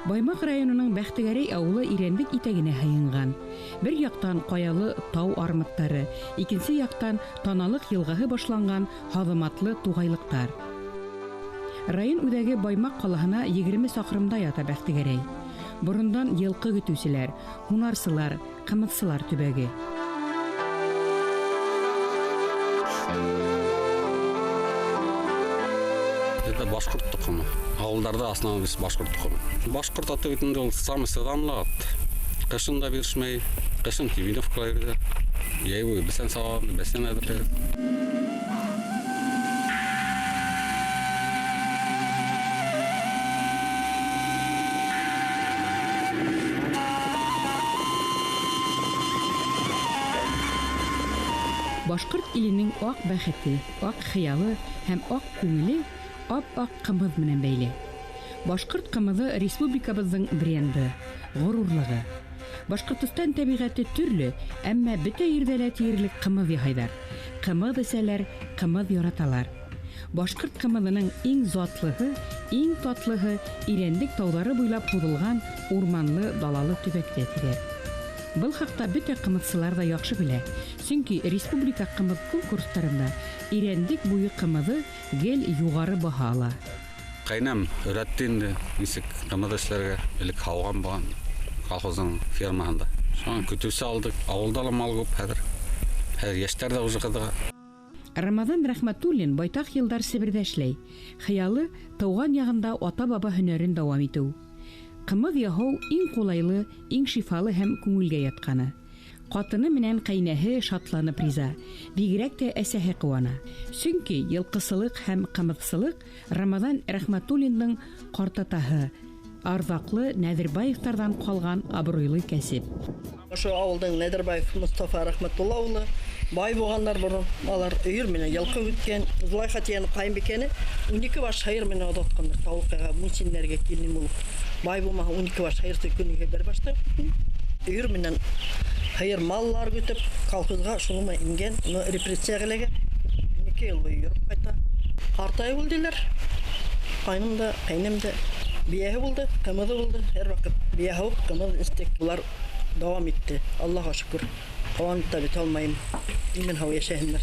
Баймаҡ районының Бәхтегәрәй ауылы Ирәндек итәгенә һыйынған. Бер яҡтан ҡаялы тау армыттары, икенсе яҡтан Таналыҡ йылғаһы башланған һаҙыматлы туғайлыҡтар. Район үҙәге Баймаҡ ҡалаһына 20 саҡрымда ята Бәхтегәрәй. Борондан йылҡы көтөүселәр, һунарсылар, ҡымыҙсылар төбәге. Это башҡорт тоҡомо. Ауылдарҙа основном башҡорт тоҡомо. Башҡорт аты бит инде ул самый сыҙамлы ат. Ҡышын да бирешмәй, ҡышын тибиновкала йөрөй. Йәй буйы бесән саба, бесән әҙерләй. Башҡорт иленең аҡ бәхете, аҡ хыялы һәм аҡ күңеле ап-аҡ ҡымыҙ менән бәйле. Башҡорт ҡымыҙы республикабыҙҙың бренды, ғорурлығы. Башҡортостан тәбиғәте төрлө, әммә бөтә ерҙә лә тиерлек ҡымыҙ яһайҙар. Ҡымыҙ эсәләр, ҡымыҙ яраталар. Башҡорт ҡымыҙының иң затлыһы, иң татлыһы Ирәндек тауҙары буйлап һуҙылған урманлы далалы төбәктә тиҙәр. Был хаҡта бөтә ҡымыҙсылар ҙа яҡшы белә. Сөнки республика ҡымыҙ конкурстарында Ирәндек буйы ҡымыҙы гел юғары баһа ала. Ҡәйнәм өйрәтте инде нисек ҡымыҙ эшләргә, элек һауған булған колхоздың фермаһында. Шунан көтөүсе алдыҡ, ауылда ла мал күп хәҙер. Хәҙер йәштәр ҙә уже ҡыҙыға. Рамаҙан Рәхмәтуллин байтаҡ йылдар Себерҙә эшләй. Хыялы тыуған яғында ата-баба һөнәрен дауам итеү. Ҡымыҙ яһау иң ҡулайлы, иң шифалы һәм күңелгә ятҡаны. Ҡатыны менән ҡәйнәһе шатланып риза, бигерәк тә әсәһе ҡыуана. Сөнки йылҡысылыҡ һәм ҡымыҙсылыҡ Рамаҙан Рәхмәтуллиндың ҡартатаһы, арҙаҡлы Нәҙербаевтарҙан ҡалған абруйлы кәсеп. Ошо ауылдың Нәҙербаев Мостафа Рәхмәтулла улы бай булғандар борон, алар өйөр менән йылҡы үткән. Зулайха тигән ҡайынбикәне 12 баш һыйыр менән оҙатҡандар. Тауыҡҡа, мунсиннәргә килен булып. Бай булмаһа 12 баш һыйыр көнөгә бер башта. Өйөр менән һыйыр маллар көтөп, колхозға шуның менән ингән, уны репрессияға эләгә. 12 йыл буйы йөрөп ҡайта. Ҡартайып үлделәр. Ҡайным да, ҡәйнәм дә бейәһе булды, ҡымыҙы булды. Һәр ваҡыт бейә һауып, ҡымыҙ эстек. Улар дауам итте. Аллаға шөкөр. Ҡыуанып та бөтә алмайым. Имен һау йәшәһендәр.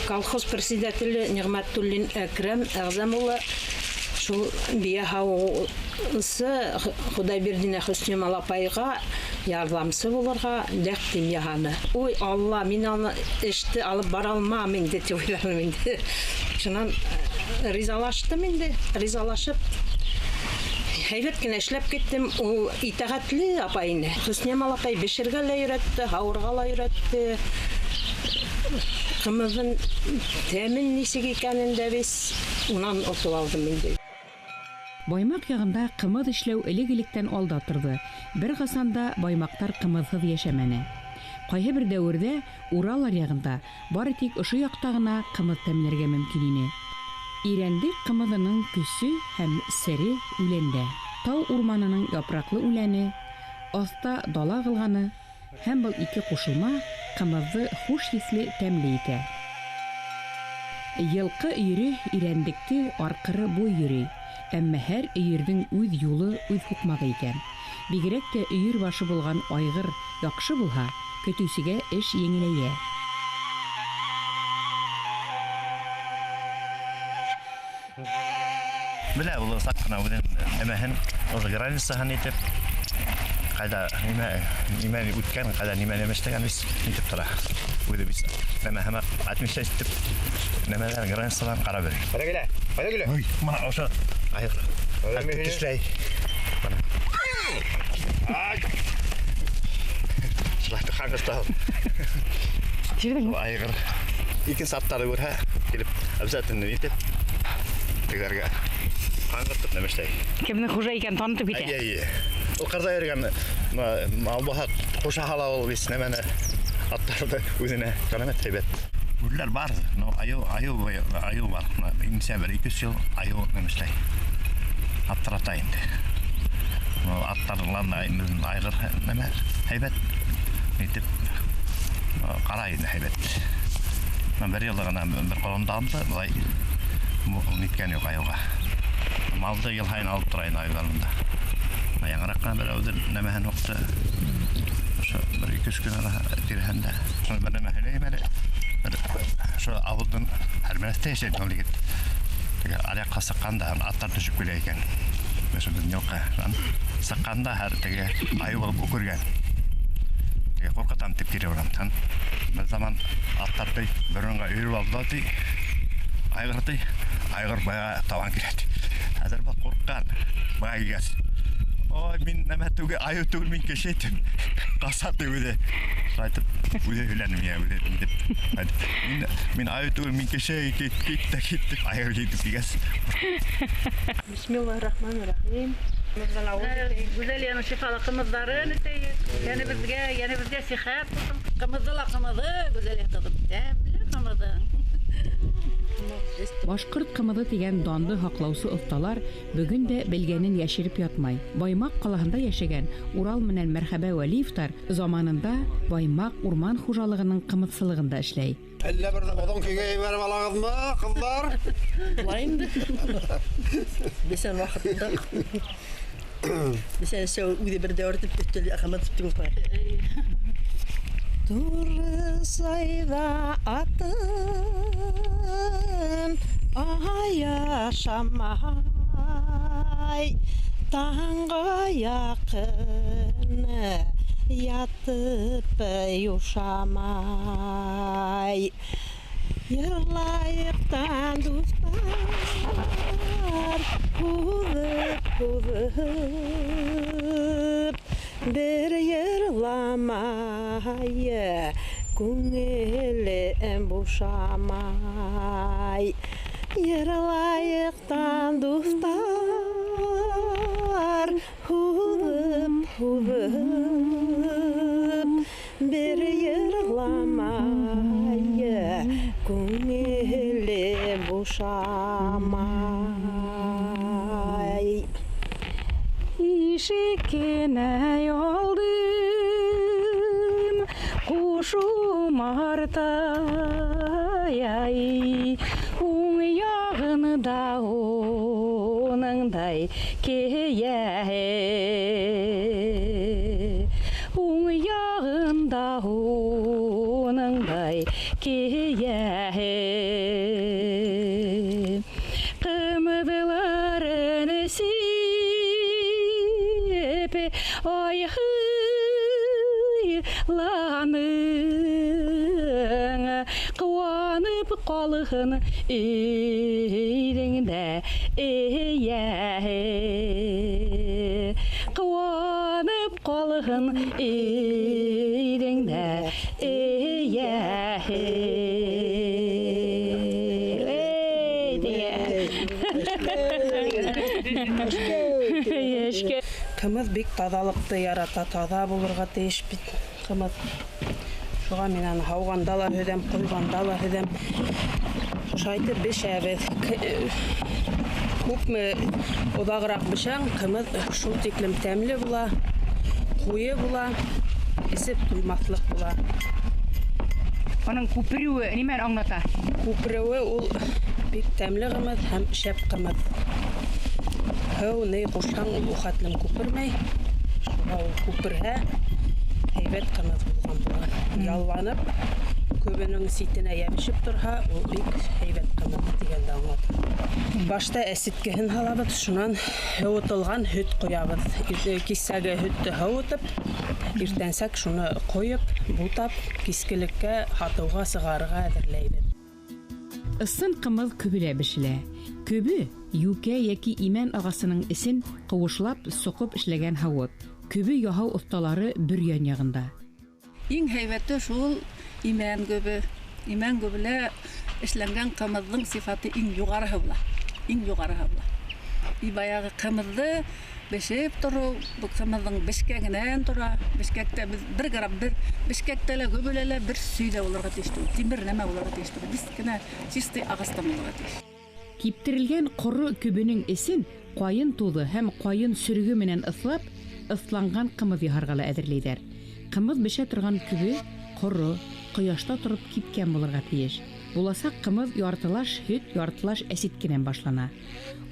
Колхоз председателе Ниғмәтуллин Әкрәм Әғзәм улы шул бейә һауысы Хоҙайбирҙинә Хөсниямал апайға ярҙамсы булырға тәҡдим яһаны. Ой, Алла, мин аны эште алып бара алмам инде тип уйланым инде. Шунан ризалаштым инде, ризалашып һәйбәт кенә эшләп киттем. Ул итәғәтле апай ине. Хөсниямал апай бешергә лә өйрәтте, һауырға ла өйрәтте. Ҡымыҙҙың тәмен нисек икәнен дә беҙ унан отоп алдым инде. Баймаҡ яғында ҡымыҙ эшләү элек-электән алда торҙо. Бер ҡасан да баймаҡтар ҡымыҙһыҙ йәшәмәне. Ҡайһы бер дәүерҙә Урал аръяғында бары тик ошо яҡта ғына ҡымыҙ тәмләргә мөмкин ине. Ирәндек ҡымыҙының көсө һәм сере үләндә. Тау урманының япраҡлы үләне, аҫта дала ҡылғаны һәм был ике ҡушылма ҡымыҙҙы хуш еҫле тәмле итә. Йылҡы өйөрө Ирәндекте арҡыры буй йөрөй. Әммә һәр өйөрҙөң үҙ юлы, үҙ һуҡмағы икән. Бигерәк тә өйөр башы булған айғыр яҡшы булһа, көтөүсегә эш еңеләйә. Белә ул саҡ ҡына үҙен әмәһен, ошо границаһын итеп, ҡайҙа нимә үткән, ҡайҙа нимә эшләгән бит итеп тора. Үҙе бит нәмә һәм отмечать итеп нәмәләр границаларын ҡарап бирә. Ҡайҙа килә? Ҡайҙа килә? Ой, мына ошо айғыр. Тешләй. Ай! Шулай ҡаңғыртау. Тирҙең? Айғыр. Икенсе аттары күрһә, килеп обязательно итеп тегеләргә ҡаңғыртып нәмә эшләй. Кемдең хужа икәнен танытып китә. Әйе, әйе. Ул ҡырҙа йөрөгән, мал баһа ҡуша һала ул бит нәмәне, аттарҙы үҙенә. Ҡәнәмәт һәйбәт. Бүреләр бар, но айыу бар. Мына нисә бер 200 йыл айыу нәмә эшләй. Аптырата инде. Аттар айғыр нәмә һәйбәт. Нитеп ҡарай инде һәйбәт. Бер йылда ғына бер ҡолонданды, былай ниткән юҡ айыуға. Малды йыл һайын алып тора инде айыуҙарында. Яңыраҡ ҡына берәүҙең нәмәһен һуҡты. Ошо бер ике-өс көн араһы тирәһендә. Шуны бер нәмә һөйләйем әле. Ошо ауылдың Әрмәнәҫтә йәшәй ул егет. Теге аръяҡҡа сыҡҡанда аттар төшөп килә икән. Ошо беҙҙең йылҡы сыҡҡанда һәр теге айыу булып үкергән. Теге ҡурҡытам тип кире урамдан. Бер заман аттар ти бер урынға өйөрөп алды ти. Айғыр ти, айғыр бая табан килә ти. Хәҙер был ҡурҡҡан, бая килгәс. Ой, мин нәмә түгел, айыу түгел, мин кеше тип. Ҡаса ти үҙе. Шулайтып үҙе һөйләне миңә, үҙе тип. Мин айыу түгел, мин кеше, кит, кит тә кит тип, айғыр китеп килгәс. Бисмиллахир-рахманир-рахим. Гүзәлиянең шифалы ҡымыҙҙарын эсәйек. Йәнебеҙгә сихәт булһын. Ҡымыҙҙы ла ҡымыҙы, Гүзәлия ҡыҙым, тәмле ҡымыҙы. Башҡорт ҡымыҙы тигән данды һаҡлаусы оҫталар бөгөн дә белгәнен йәшереп ятмай. Баймаҡ ҡалаһында йәшәгән Урал менән Мәрхәбә Вәлиевтар заманында Баймаҡ урман хужалығының ҡымыҙсылығында эшләй. Әллә берҙе оҙон көйгә ебәреп алағыҙмы, ҡыҙҙар? Былай инде. Бесән ваҡытында. Бесән эсә үҙе бер дәүер тип өҫтәл ҡымыҙ тип ултыра. Турсайҙа атым аяшамай, таңға яҡын ятып юшамай. Йырлайыҡтан дуҫтар, һуҙып, һуҙып, бер йырламай, күңелем бушамай. Йырлайыҡтан дуҫтар, һуҙып, һуҙып, бер йырламай, күңелем бушамай. Ишекенә алдым, ҡушым артай, уң яғында уныңдай кейәһе, уң яғында уныңдай кейәһе. Ҡымыҙларын эсеп, айһыйланың, ҡыуанып ҡалһын өйҙөң дә эйәһе. Ҡыуанып ҡалһын өйҙөң дә эйәһе. Эй, тигән. Йәшкә. Ҡымыҙ бик таҙалыҡты ярата, таҙа булырға тейеш бит ҡымыҙ. Шуға мин аны һауғанда ла һөҙәм, ҡойғанда ла һөҙәм. Шайтып бешәбеҙ. Күпме оҙағыраҡ бешәң, ҡымыҙ шул тиклем тәмле була, ҡуйы була, эсеп туймаҫлыҡ була. Уның күпереүе нимәне аңлата? Күпереүе ул бик тәмле ҡымыҙ һәм шәп ҡымыҙ. Һыу ни ҡушһаң, ул ухатлым күпермәй. Шуға ул күперһә, һәйбәт ҡымыҙ булған була. Ялланып, көбөнөң ситенә йәбешеп торһа, ул бик һәйбәт ҡымыҙ тигәнде аңлата. Башта әсеткеһен һалабыҙ, шунан һыуытылған һөт ҡоябыҙ. Кисәге һөттө һыуытып, иртәнсәк шуны ҡойоп, бутап, кискелеккә һатыуға сығарырға әҙерләйбеҙ. Ысын ҡымыҙ көбөлә бешелә. Көбө йүкә йәки имән ағасының эсен ҡыуышлап, соҡоп эшләгән һауыт. Көбө яһау оҫталары Бөрйән яғында. Иң һәйбәте шул имән көбө. Имән көбөлә эшләнгән ҡымыҙҙың сифаты иң юғарыһы була. Иң юғарыһы була. И баяғы ҡымыҙҙы бешеп тороу, был ҡымыҙҙың бешкәгенән тора. Бешкәктә беҙ бер грамм, бер бешкәктә лә, көбөлә лә бер сөй ҙә булырға тейеш түгел. Тимер нәмә булырға тейеш түгел. Бис кенә чистый ағастан булырға тейеш. Киптерелгән ҡоро көбөнөң эсен ҡайын туҙы һәм ҡайын сөрөгө менән ыҫлап, ыҫланған ҡымыҙ яһарға ла әҙерләйҙәр. Ҡымыҙ бешә торған көбө ҡоро, ҡояшта тороп кипкән булырға тейеш. Буласаҡ ҡымыҙ яртылаш һөт, яртылаш әситкенән башлана.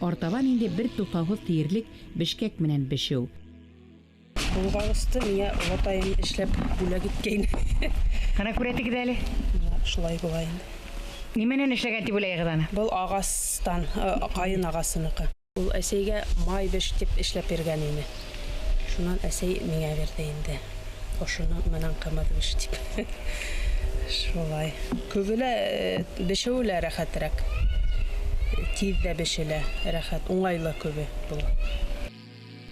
Артабан инде бер туҡтауһыҙ тиерлек бешкәк менән бешеү. Булғағысты миңә олатайым эшләп бүләк иткәйне. Ҡана күрәтегеҙ әле? Шулай була инде. Нимәнән эшләгән тип уйлайығыҙ аны? Был ағастан, ҡайын ағасыныҡы. Ул әсәйгә май беш тип эшләп биргән ине. Шунан әсәй миңә бирҙе инде. Ошоно менән ҡымыҙ беш тип. Шулай. Көбөлә бешеүе лә рәхәтерәк. Тиҙ ҙә бешелә, рәхәт, уңайлы көбө була.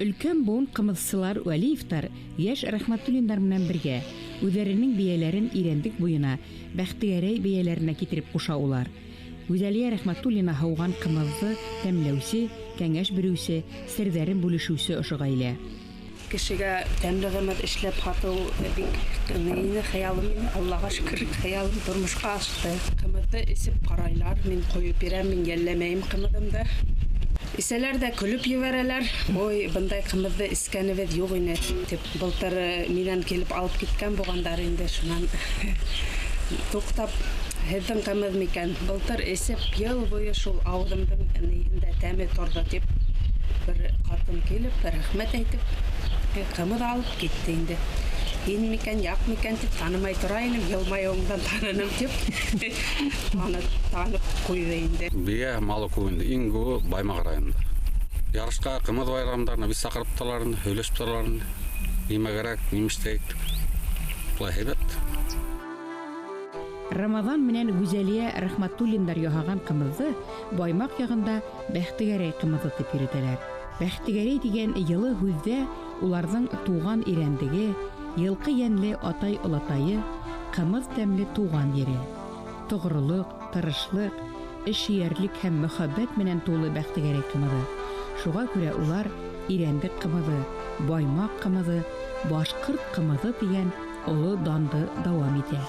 Өлкән быуын ҡымыҙсылар Вәлиевтар йәш Рәхмәтуллиндар менән бергә үҙҙәренең бейәләрен Ирәндек буйына, Бәхтегәрәй бейәләренә китереп ҡуша улар. Гүзәлиә Рәхмәтуллина һауған ҡымыҙҙы тәмләүсе, кәңәш биреүсе, серҙәрен бүлешеүсе ошо ғаилә. Кешегә тәмле ҡымыҙ эшләп һатыу бик нине хыялым ине, Аллаға шөкөр, хыялым тормошҡа ашты. Ҡымыҙҙы эсеп ҡарайлар, мин ҡойоп бирәм, мин йәлләмәйем ҡымыҙымды. Эсәләр ҙә көлөп ебәрәләр. Ой, бындай ҡымыҙҙы эскәнебеҙ юҡ ине тип. Былтыр минән килеп алып киткән булғандар инде, шунан туҡтап, һеҙҙең ҡымыҙ микән? Былтыр эсеп, йыл буйы шул ауыҙымдың ниһендә тәме торҙо тип бер ҡатын килеп, рәхмәт әйтеп, ҡымыҙ алып китте инде. Һин микән, яҡ микән тип танымай тора инем, йылмайыуыңдан таныным тип танып ҡуйҙы инде. Бейә малы күп инде, иң күбе Баймаҡ районында. Ярышҡа, ҡымыҙ байрамдарына беҙ саҡырып торалар инде, һөйләшеп торалар инде. Нимә кәрәк, нимә эшләйек тип. Былай һәйбәт. Рамаҙан менән Гүзәлиә Рәхмәтуллиндар яһаған ҡымыҙҙы Баймаҡ яғында Бәхтегәрәй ҡымыҙы тип йөрөтәләр. Бәхтегәрәй тигән йылы һүҙҙә уларҙың туған ирәндеге, йылҡы йәнле атай-олатайы, ҡымыҙ тәмле туған ере. Тоғролоҡ, тырышлыҡ, эшһөйәрлек һәм мөхәббәт менән тулы Бәхтегәрәй ҡымыҙы. Шуға күрә улар Ирәндек ҡымыҙы, Баймаҡ ҡымыҙы, башҡорт ҡымыҙы тигән оло данды дауам итә.